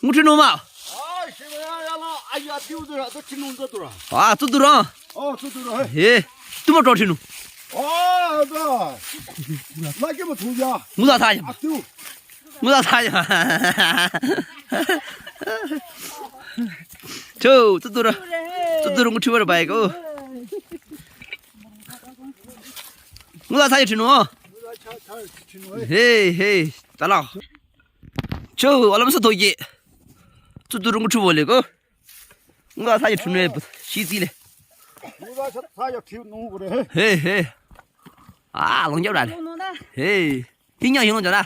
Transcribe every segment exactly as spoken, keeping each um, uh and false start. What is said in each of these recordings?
Nguthrinung mah. Ai, shimüya yala, aya, tiu dura, tu chinung tu dura. Ah, tu dura. Oh, tu dura, he. He, tu mah tu chinung. Oh, da. Lagi mah tu ya. Nguza thsa ya. Ah, tiu. Nguza thsa ya. Cho, tu dura. Tu dura nguthri wara bai ko. Nguza thsa ya chinung. Hey, hey, tala. Cho, alam sa toye. Tu tu rung chu bole ko. Nguza thsa ye chunu e, shi zi le. Nguza thsa ye chunu bole. He, he. Ah, long jao da le. He. Hinya hinya jao da.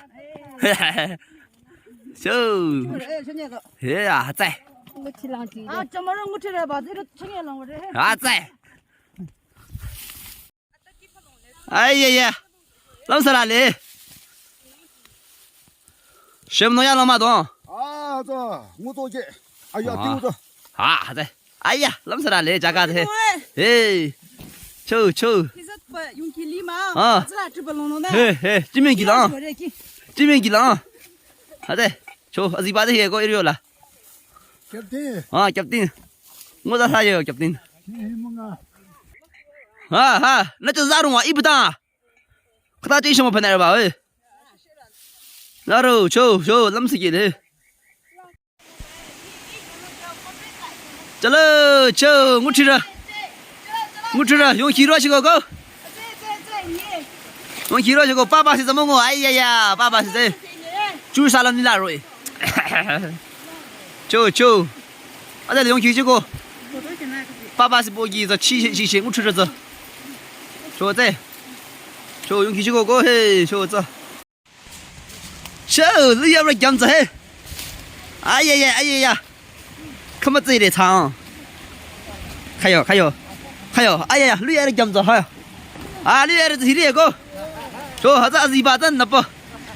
Cho. He, ah, zai. Ah, tomorrow nguchi re ba, zero chenge long re. Ah, zai. Ai ya ya. Lam sala le. Shem no ya lo ma dong. Ah, za, ngu to je. Ai ya, tiu za. Ah, zai. Ai ya, lam sala le, jaga de. Hey. Cho, cho. Kizat pa yung kili ma. Ah. Zra tu balong no da. He, he. Jimmy kila. Jimmy kila. Hade. Cho, azi ba de he ko area la. Captain. Ah, captain. Nguza thsa ye captain. Ha, ha. Na cho za rung wa ibu ta. Khata chi shimo phana ba, eh. Laro, cho, cho, lam si ki le. Chalo, cho, nguchi ra. Nguchi ra, yong ki ro shi ko ko. Yong ki ro shi ko, papa si zamo ngo, ai ya ya, papa si zai. Chu salam ni la ro e. Cho, cho. Ade yong ki shi ko. Papa si bo ki za chi shi shi nguchi ra za. Cho zai. Cho, yong ki shi ko ko, he, cho za. Cho, lu ya ra gyam za he. Ai ya ya, ai ya ya. Kama zai de chang. Khayo, khayo. Khayo, ai ya ya, lu ya ra gyam za ha. Ah, lu ya ra zi ri ko. Cho, ha za zi ba zan na pa.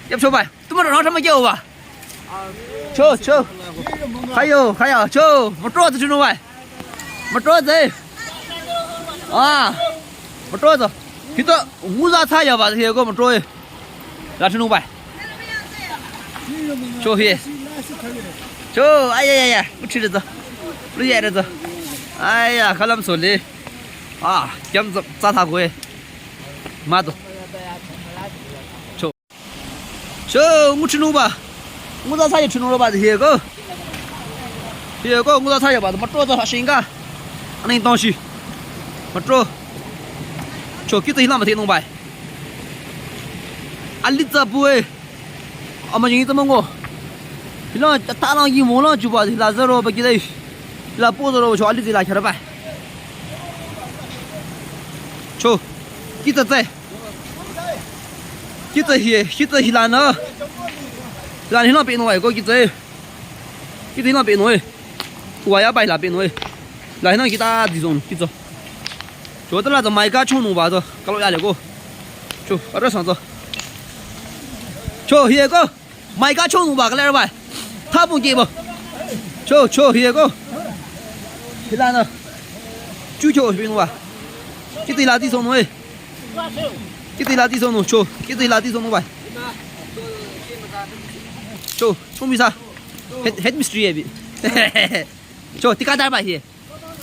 Yap cho ba. Tu ma ro na ta ma kyo ba. Cho, cho. Khayo, khayo, cho. Mo tro zi chu no ba. Mo tro zi. Ah. Mo tro zi. Hito, nguza thsa ya ba, he ko mo tro e. La chunu bai. Cho he. Cho, ai ya ya ya. Nguchi de za. Lu ya de za. Ai ya, khalam so le. Ah, gyam za, za tha ko e. Ma do. Cho. Cho, nguchi nu ba. Nguza thsa ye chunu ro ba he ko. He ko, nguza thsa ye ba. Ma tro za shinga. Ani tong shi. Ma tro. Cho, ki te hila ma te nung bai. Ali za bu e. Ama jing te ma ngo. Hila ta lang yi mo lang ju ba, hila za ro ba ki dai. Hila po za ro cho ali zi la kya ba. Cho. Ki te zai. Ki te hie, ki te hila na. Hila ni na pe no ai ko ki te. Ki te na pe no e. Wa ya bai la pe no e. La na ki ta di zong, ki zo. Cho ta la za mai ka chong nu ba zo. Ka lo ya le ko. Cho, a ra sang zo. Cho, hie ko. Mai ka chong nu ba ka le ba. Tha bu ge ba. Cho, cho, hie ko. Hila na. Chu cho pe nu ba. Ki te la di zong nu e. Ki te la di zong nu cho. Ki te la di zong nu ba. Cho, cho mi sa. Head, head mystery e bi. Cho, ti ka da ba hie.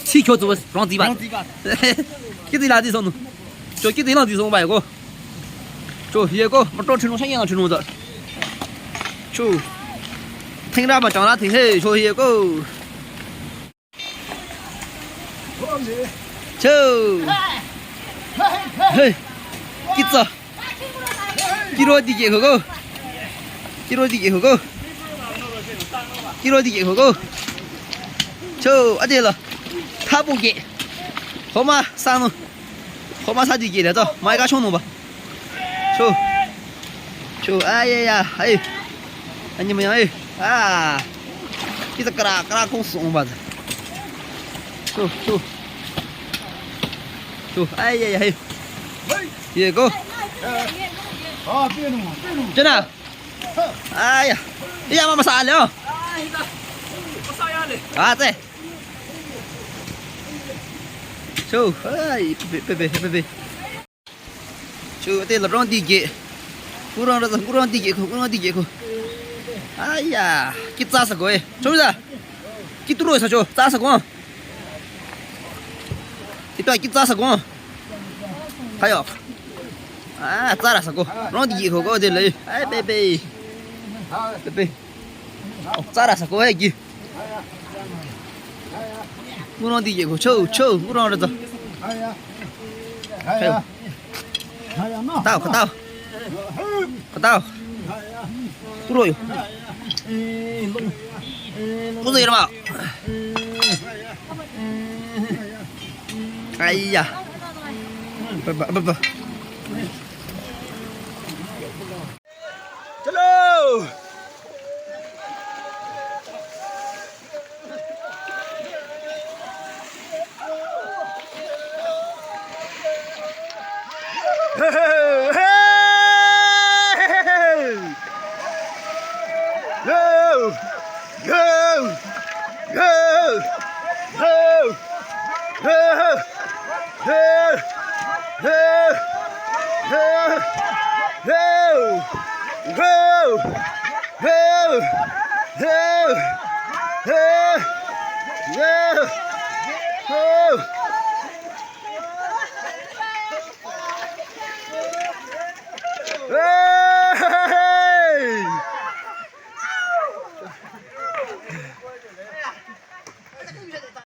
Si kyo zu rong zi ba. Rong zi ba. Ki te la di zong nu. Cho, ki te la di zong ba ko. Cho, hie ko. Ma tro chunu sa ye na chunu za. Cho. Thing ra ba chang la thing he. Cho, hie ko. Cho. Hey. Ki za. Ki ro di ge ko ko. Ki ro di ge ko ko. Ki ro di ge ko ko. Cho, a de la. Tha bu ge. Ho ma sa nu. Ho ma sa di ge le to. Mai ka chong nu ba. Cho. Cho, ai ya ya, ai. Ani ma ya, ai. Ah. Ki za kra, kra kong song ba. Cho, cho. Cho, ai ya ya, ai. Ye ko. Jana. Ai ya. Ya ma ma sa le o. Ah, te. Cho, ai, pe pe pe pe pe. Cho, te la rong di ge. Ku rong ra, ku rong di ge ko, ku rong di ge ko. Aya, ki tsü sü ko e. Chomiza. Ki turo sa cho, tsü sü ko. Ki to ki tsü sü ko. Hayo. Ah, tsü ra sü ko. Ron di ko ko de le. Ai, baby. Baby. Oh, tsü ra sü ko e ki. Murong di ko cho, cho, murong ra. Hayo. Katao, katao. Katao. Turo yo. Puzo yirma. Aiya. Baba, baba. Chalo.